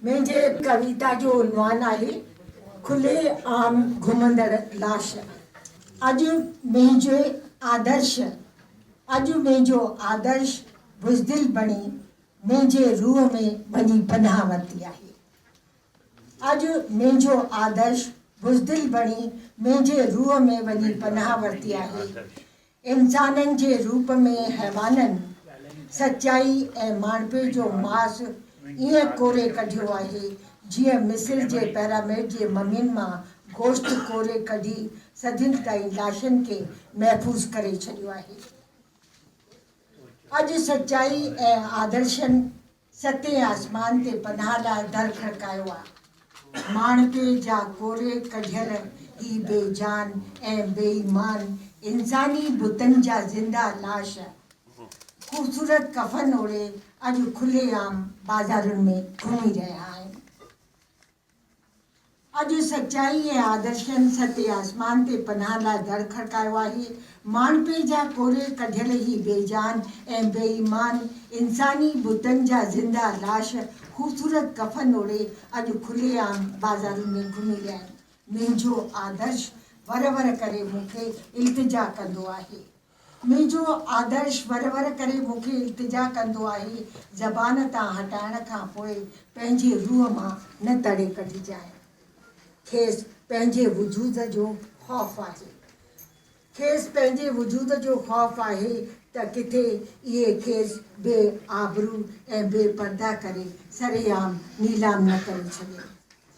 منهنجي ڪويتا جو عنوان آهي کلي عام گهمندڙ لاش. اڄ منهنجي آدرش اڄ منهنجو آدرش بزدل بڻي منهنجي روح ۾ وڃي پناهه ورتي آهي. اڄ منهنجو آدرش بزدل بڻي منهنجي روح ۾ وڃي پناهه ورتي آهي. انسانن جي روپ ۾ حيوانن سچائي ۽ ماڻهپي جو ماس ائين ڪوري ڪڍيو آهي، جيئن مصر جي پيراميڊ جي ممين مان گوشت ڪوري ڪڍي صدين تائين لاشن کي محفوظ ڪري ڇڏيو آهي. اڄ سچائي ۽ آدرشن ستين آسمان تي پناهه لاء در کڙڪايو آ. ماڻهپي جا ڪوري ڪڍيل هي بي جان ۽ بي ايمان انساني بتن جا زنده لاش خوبصورت ڪفن اوڙهي اڄ کلي عام بازارن ۾ گهمي رهيا آهن. اڄ سچائي ۽ آدرشن ستي آسمان تي پناهه لاء در کڙڪايو آهي. ماڻهپي جا ڪوري ڪڍيل هي بي جان ۽ بي ايمان انساني بتن جا زنده لاش خوبصورت ڪفن اوڙهي اڄ کلي عام بازارن ۾ گهمي رهيا آهن. منهنجو آدرش ور ور ڪري مون کي التجا ڪندو آهي. منهنجو آدرش ور ور ڪري مون کي التجا ڪندو آهي، زبان تان هٽائڻ کان پوء پنهنجي روح مان نه تڙي ڪڍجانء. کيس پنهنجي وجود جو خوف آهي. کيس پنهنجي وجود جو خوف آهي ته ڪٿي اهي کيس بي آبرو ۽ بي پرده ڪري سرعام نيلام نه ڪري ڇڏين.